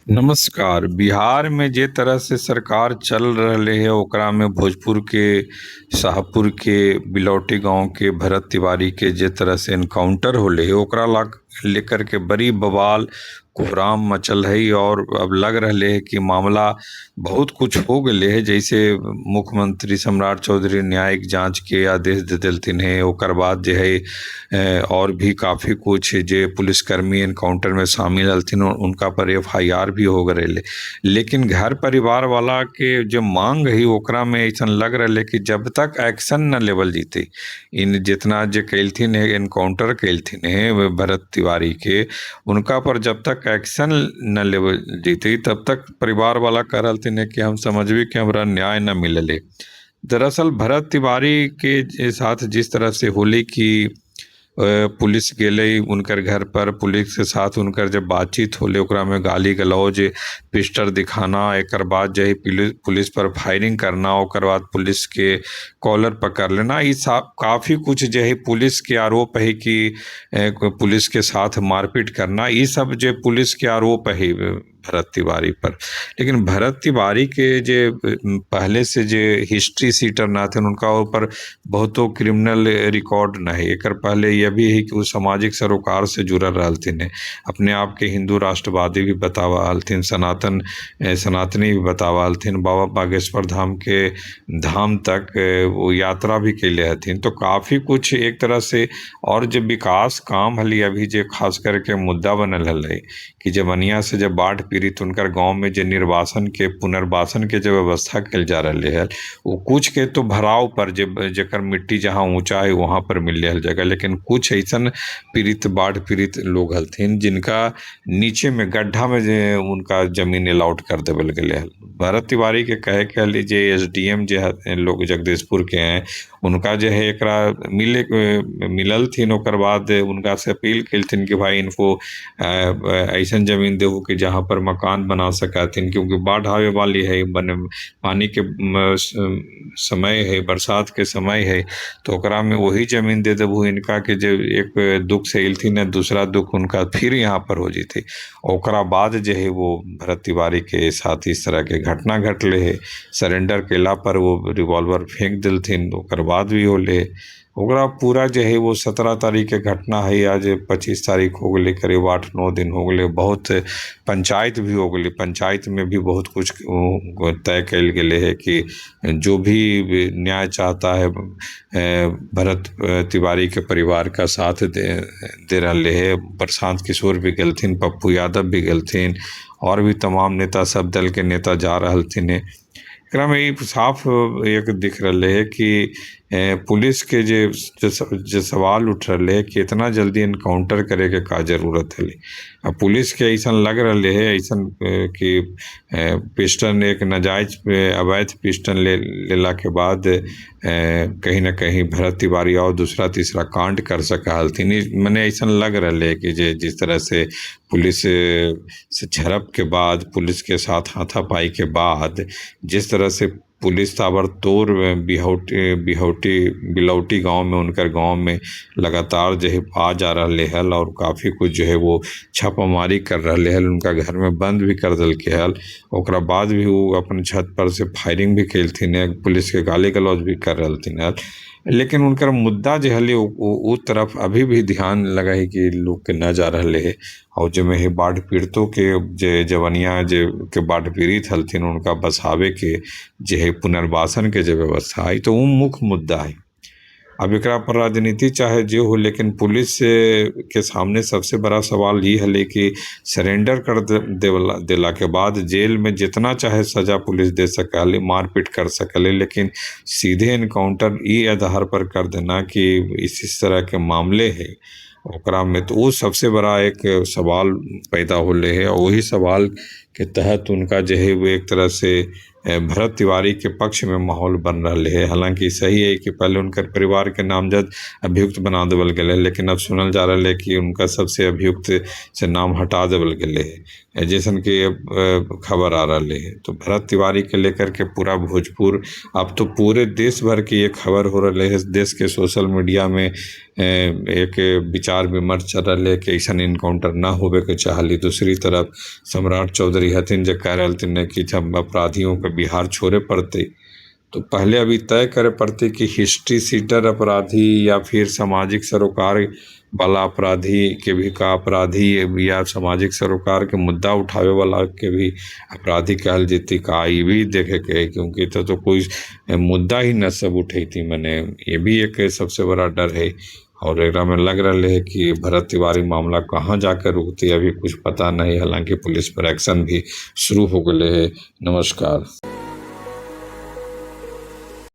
नमस्कार। बिहार में जे तरह से सरकार चल रहले है ओकरा में भोजपुर के शाहपुर के बिलौटी गांव के भरत तिवारी के जे तरह से एनकाउंटर होले है ओकरा ला लेकर के बड़ी बवाल कोहराम मचल है। और अब लग रहे है कि मामला बहुत कुछ हो गए है। जैसे मुख्यमंत्री सम्राट चौधरी न्यायिक जांच के आदेश दे देलथिन है, ओकर बाद जो है और भी काफ़ी कुछ जे पुलिसकर्मी एनकाउंटर में शामिल हलथिन उनका पर FIR भी हो गए। लेकिन घर परिवार वाला के जो मांग है ओकरा में ऐसा लग रहा है कि जब तक एक्शन न लेवल जीते, इन जितना जो कैलथिन है एनकाउंटर कैलथिन है भरत तिवारी के, उनका पर जब तक एक्शन न लेवल जीते तब तक परिवार वाला कह रहलथिन है कि हम समझबी कि हमरा न्याय न मिलले। दरअसल भरत तिवारी के साथ जिस तरह से होली की पुलिस गेले उनकर घर पर, पुलिस के साथ उनकर जब बातचीत होले ओकरा में गाली गलौज, पिस्टल दिखाना, एक बाद जो है पुलिस पर फायरिंग करना, ओकर बाद पुलिस के कॉलर पकड़ लेना, ये सब काफ़ी कुछ जो है पुलिस के आरोप है कि पुलिस के साथ मारपीट करना, ये सब जो पुलिस के आरोप है भरत तिवारी पर। लेकिन भरत तिवारी के जे पहले से जे हिस्ट्री सीटर ना थे उनका ऊपर बहुतो क्रिमिनल रिकॉर्ड न है। एक पहले यह भी है कि वो सामाजिक सरोकार से जुड़ल रहलथिन है, अपने आप के हिंदू राष्ट्रवादी भी बतावा हलथिन, सनातनी भी बतावा हलथिन, बाबा बागेश्वर धाम के धाम तक वो यात्रा भी कैले हथिन। तो काफ़ी कुछ एक तरह से और जो विकास काम हली अभी जो खास करके मुद्दा बनल हलै कि जमनिया से जब बाढ़ पीड़ित उनकर गांव में जो निर्वासन के पुनर्वासन के जो व्यवस्था कल जा रहा है वो कुछ के तो भराव पर जेकर मिट्टी जहाँ ऊंचा है वहाँ पर मिल रहा जगह, लेकिन कुछ ऐसा पीड़ित बाढ़ पीड़ित लोग हलथिन जिनका नीचे में गड्ढा में जे उनका जमीन अलाउट कर देवल गेले हल। भरत तिवारी के कहे के हली जे SDM जे लोग जगदीशपुर के हैं उनका जो है एकरा मिलल थी, ओकर बाद उनका से अपील कलथिन कि भाई इनको ऐसा जमीन देहू कि जहाँ पर मकान बना सकथिन, क्योंकि बाढ़ आवे वाली है, बने पानी के समय है, बरसात के समय है, तो ओकरा में वही जमीन दे देबू इनका कि जो एक दुख से एलथिन है दूसरा दुख उनका फिर यहाँ पर हो जीते। ओकरा बाद जो है वो भरत तिवारी के साथ इस तरह के घटना घटले है। सरेंडर केला पर वो रिवॉल्वर फेंक दिलथिन, ओकर बाद भी होले ओकरा पूरा जो है वो 17 तारीख के घटना है, आज 25 तारीख हो गई, करीब 8-9 दिन हो गए। बहुत पंचायत भी हो गई, पंचायत में भी बहुत कुछ तय कल गए है कि जो भी न्याय चाहता है भरत तिवारी के परिवार का साथ दे रहे है। प्रशांत किशोर भी गेलथिन, पप्पू यादव भी गेलथिन, और भी तमाम नेता सब दल के नेता जा रहलथिन है। एकरा में ई साफ एक दिख रहा है कि पुलिस के जे सवाल उठ रहे है कि इतना जल्दी एनकाउंटर करे के का जरूरत है। अब पुलिस के ऐसा लग रहा है ऐसा कि पिस्टल एक नाजायज अवैध पिस्टल लेला के बाद कहीं ना कहीं भरत तिवारी और दूसरा तीसरा कांड कर सका हलथिन। मने ऐसा लग रहा है कि जे जिस तरह से पुलिस से झड़प के बाद पुलिस के साथ हाथापाई के बाद जिस तरह से पुलिस ताबड़तोड़ बिहौटी बिलौटी गांव में उनकर गांव में लगातार जो है आ जा रहे हल और काफ़ी कुछ जो है वो छापामारी कर रहे हल, उनका घर में बंद भी कर दिल के हल। ओकरा बाद भी वो अपन छत पर से फायरिंग भी कैलथिन है, पुलिस के गाली गलौज भी कर रहलथिन हल। लेकिन उनकर मुद्दा जो हले वो तरफ अभी भी ध्यान लगा है कि लोग के न जा रहे है। और जो में बाढ़ पीड़ितों के जे जवनिया जे के बाढ़ पीड़ित हलथिन उनका बसावे के जो है पुनर्वासन के जो व्यवस्था है तो वो मुख्य मुद्दा है। अब एकरा पर राजनीति चाहे जो हो, लेकिन पुलिस के सामने सबसे बड़ा सवाल ये है कि सरेंडर कर देला के बाद जेल में जितना चाहे सजा पुलिस दे सकले, मारपीट कर सकले, लेकिन सीधे एनकाउंटर ये आधार पर कर देना कि इस तरह के मामले है ओकरा में तो वो सबसे बड़ा एक सवाल पैदा होले है। और वही सवाल के तहत उनका जो है वो एक तरह से भरत तिवारी के पक्ष में माहौल बन रहा है। हालांकि सही है कि पहले उनकर परिवार के नामजद अभियुक्त बना देवल गेलै, लेकिन अब सुनल जा रहा है कि उनका सबसे अभियुक्त से नाम हटा देवल गेलै है, जैसन कि खबर आ रहा है। तो भरत तिवारी के लेकर के पूरा भोजपुर, अब तो पूरे देश भर की ये खबर हो रहा है। देश के सोशल मीडिया में एक विचार विमर्श चल रहा है कि ऐसा इनकाउंटर ना होवे के चाहली। दूसरी तरफ सम्राट चौधरी हथिन जे कह रहे कि जब अपराधियों के बिहार छोड़े पड़ते तो पहले अभी तय करे पड़ते कि हिस्ट्री सीटर अपराधी या फिर सामाजिक सरोकार वाला अपराधी के भी का अपराधी या सामाजिक सरोकार के मुद्दा उठावे वाला के भी अपराधी कहल जैती का, ये भी देखे के है, क्योंकि तो कोई मुद्दा ही न सब उठेती। मने ये भी एक सबसे बड़ा डर है और एकरा में लग रहा है कि भरत तिवारी मामला कहाँ जाकर रुकती अभी कुछ पता नहीं। हालांकि पुलिस पर एक्शन भी शुरू हो गए है। नमस्कार।